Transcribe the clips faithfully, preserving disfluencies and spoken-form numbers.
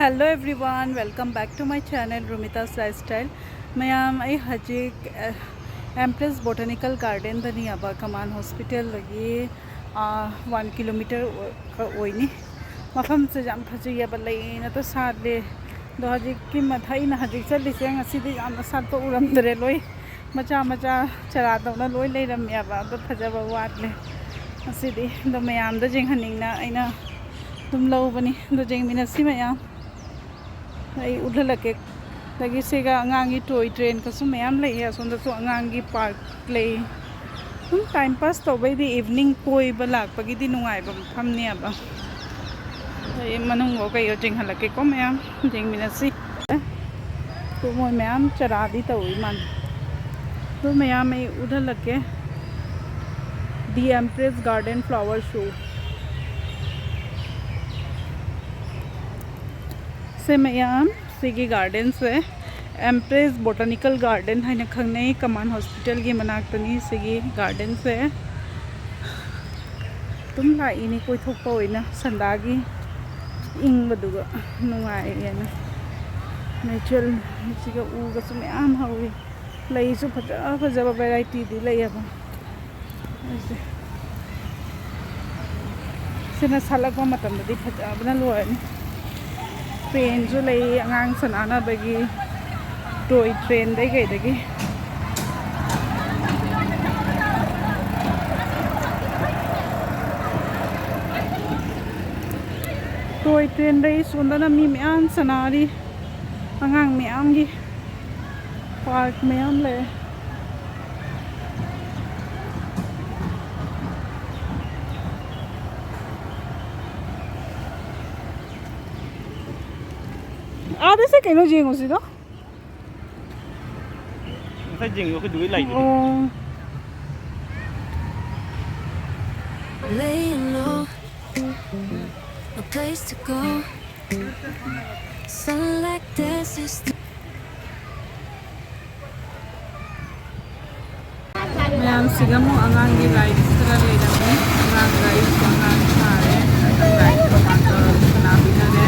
Hello everyone, welcome back to my channel Rumita's Lifestyle. ꯃꯌꯥꯝ, ꯑꯩ ꯍꯧꯖꯤꯛ ꯑꯦꯝꯄ꯭ꯔꯦꯁ ꯕꯣꯇꯥꯅꯤꯀꯦꯜ ꯒꯥꯔꯗꯦꯟꯗꯅꯤ ꯍꯥꯏꯕ, ꯀꯃꯥꯟ ꯍꯣꯁꯄꯤꯇꯥꯜꯗꯒꯤ ꯋꯥꯟ ꯀꯤꯂꯣꯃꯤꯇꯔ ꯑꯣꯏꯅꯤ꯫ ꯃꯐꯝꯁꯦ ꯌꯥꯝ ꯐꯖꯩꯌꯦꯕ, ꯂꯩꯅꯇ ꯁꯥꯠꯂꯦ꯫ ꯑꯗꯣ ꯍꯧꯖꯤꯛꯀꯤ ꯃꯊꯛ, ꯑꯩꯅ ꯍꯧꯖꯤꯛ ꯆꯠꯂꯤꯁꯦ, ꯉꯁꯤꯗꯤ ꯌꯥꯝꯅ ꯁꯥꯠꯄ ꯎꯔꯝꯗ꯭ꯔꯦ, ꯂꯣꯏ ꯃꯆꯥ ꯃꯆꯥ ꯆꯔꯥꯗꯧꯅ ꯂꯣꯏ ꯂꯩꯔꯝꯃꯦꯕ꯫ ꯑꯗꯣ ꯐꯖꯕ ꯋꯥꯠꯂꯦ ꯉꯁꯤꯗꯤ꯫ ꯑꯗꯣ ꯃꯌꯥꯝꯗ ꯌꯦꯡꯍꯟꯅꯤꯡꯅ ꯑꯩꯅ ꯑꯗꯨꯝ ꯂꯧꯕꯅꯤ꯫ ꯑꯗꯣ ꯌꯦꯡꯃꯤꯟꯅꯁꯤ ꯃꯌꯥꯝ, ꯑꯩ ꯎꯠꯍꯜꯂꯛꯀꯦ꯫ ꯑꯗꯒꯤ ꯁꯤꯒ ꯑꯉꯥꯡꯒꯤ ꯇꯣꯏ ꯇ꯭ꯔꯦꯟꯒꯁꯨ ꯃꯌꯥꯝ ꯂꯩꯌꯦ꯫ ꯑꯁꯣꯝꯗꯁꯨ ꯑꯉꯥꯡꯒꯤ ꯄꯥꯔꯛ ꯂꯩ꯫ ꯑꯗꯨꯝ ꯇꯥꯏꯝ ꯄꯥꯁ ꯇꯧꯕꯩꯗꯤ, ꯏꯚꯤꯅꯤꯡ ꯀꯣꯏꯕ ꯂꯥꯛꯄꯒꯤꯗꯤ ꯅꯨꯡꯉꯥꯏꯕ ꯃꯐꯝꯅꯦꯕ꯫ ꯑꯩ ꯃꯅꯨꯡꯗꯣ ꯀꯩꯗꯣ ꯆꯤꯡꯍꯜꯂꯛꯀꯦꯀꯣ ꯃꯌꯥꯝ, ꯌꯦꯡꯃꯤꯟꯅꯁꯤ꯫ ꯑꯗꯨ ꯃꯣꯏ ꯃꯌꯥꯝ ꯆꯔꯥꯗꯤ ꯇꯧꯏ ꯃꯥꯜꯂꯦ꯫ ꯑꯗꯨ ꯃꯌꯥꯝ ꯑꯩ ꯎꯠꯍꯜꯂꯛꯀꯦ꯫ The Empress Garden Flower Show꯫ ꯁꯦ ꯃꯌꯥꯝ, ꯁꯤꯒꯤ ꯒꯥꯔꯗꯦꯟꯁꯦ ꯑꯦꯝꯄ꯭ꯔꯦꯁ ꯕꯣꯇꯥꯅꯤꯀꯦꯜ ꯒꯥꯔꯗꯦꯟ ꯍꯥꯏꯅ ꯈꯪꯅꯩ꯫ ꯀꯃꯥꯟ ꯍꯣꯁꯄꯤꯇꯥꯜꯒꯤ ꯃꯅꯥꯛꯇꯅꯤ ꯁꯤꯒꯤ ꯒꯥꯔꯗꯦꯟꯁꯦ꯫ ꯑꯗꯨꯝ ꯂꯥꯛꯏꯅꯤ ꯀꯣꯏꯊꯣꯛꯄ ꯑꯣꯏꯅ, ꯁꯟꯗꯥꯒꯤ ꯏꯪꯕꯗꯨꯒ ꯅꯨꯡꯉꯥꯏꯌꯦꯅ꯫ ꯅꯦꯆꯔꯦꯜ, ꯁꯤꯒ ꯎꯒꯁꯨ ꯃꯌꯥꯝ ꯍꯧꯋꯤ꯫ ꯂꯩꯁꯨ ꯐꯖ ꯐꯖꯕ ꯚꯦꯔꯥꯏꯇꯤꯗꯤ ꯂꯩꯌꯦꯕ꯫ ꯑꯩꯁꯦ ꯁꯤꯅ ꯁꯥꯠꯂꯛꯄ ꯃꯇꯝꯗꯗꯤ ꯐꯖꯕꯅ ꯂꯣꯏꯔꯅꯤ꯫ ꯇ꯭ꯔꯦꯟꯁꯨ ꯂꯩ ꯑꯉꯥꯡ ꯁꯥꯟꯅꯅꯕꯒꯤ, ꯇꯣꯏ ꯇ꯭ꯔꯦꯟꯗꯩ ꯀꯩꯗꯒꯤ꯫ ꯇꯣꯏ ꯇ꯭ꯔꯦꯟꯗꯩ ꯁꯣꯝꯗꯅ ꯃꯤ ꯃꯌꯥꯝ ꯁꯥꯟꯅꯔꯤ꯫ ꯑꯉꯥꯡ ꯃꯌꯥꯝꯒꯤ ꯄꯥꯔꯛ ꯃꯌꯥꯝ ꯂꯩ꯫ ꯑꯥꯗꯁꯦ ꯀꯩꯅꯣ ꯌꯦꯡꯉꯨꯁꯤꯗꯣ꯫ ꯉꯁꯥꯏ ꯌꯦꯡꯉꯤꯕ ꯑꯩꯈꯣꯏ ꯗꯨꯕꯩ ꯂꯥꯏꯗꯨꯗꯤ꯫ ꯑꯣ꯫ Laying low, no place to go. Sun like this is the ꯃꯌꯥꯝꯁꯤꯒ ꯑꯃꯨꯛ ꯑꯉꯥꯡꯒꯤ ꯔꯥꯏꯠꯁ ꯈꯔ ꯂꯩꯔꯝꯃꯤ꯫ ꯑꯉꯥꯡ ꯔꯥꯏꯠꯁ, ꯑꯉꯥꯡ ꯁꯥꯔꯦ꯫ ꯑꯉꯥꯡ ꯔꯥꯏꯠꯁ ꯃꯃꯥꯡꯗ ꯁꯥꯟꯅꯕꯤꯅꯔꯦ꯫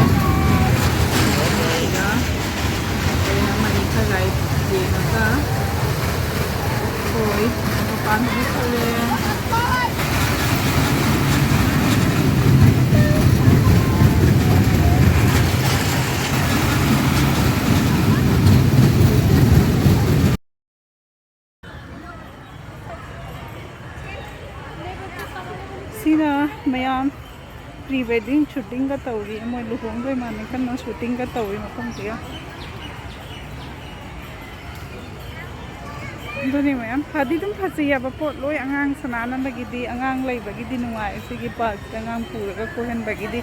ꯃꯌꯥꯝ ꯄ꯭ꯔꯤ ꯋꯦꯗꯤꯡ ꯁꯨꯇꯤꯡꯒ ꯇꯧꯔꯤ꯫ ꯃꯣꯏ ꯂꯨꯍꯣꯡꯗꯣꯏ ꯃꯥꯟꯅꯤ, ꯀꯟꯅ ꯁꯨꯇꯤꯡꯒ ꯇꯧꯔꯤ ꯃꯐꯝꯁꯤꯒ꯫ ꯑꯗꯨꯅꯤ ꯃꯌꯥꯝ ꯐꯗꯤ ꯑꯗꯨꯝ ꯐꯖꯩꯌꯦꯕ ꯄꯣꯠ ꯂꯣꯏ꯫ ꯑꯉꯥꯡ ꯁꯥꯟꯅꯅꯕꯒꯤꯗꯤ, ꯑꯉꯥꯡ ꯂꯩꯕꯒꯤꯗꯤ ꯅꯨꯡꯉꯥꯏ꯫ ꯁꯤꯒꯤ ꯄꯥꯔꯛꯁꯤꯗ ꯑꯉꯥꯡ ꯄꯨꯔꯒ ꯀꯣꯏꯍꯟꯕꯒꯤꯗꯤ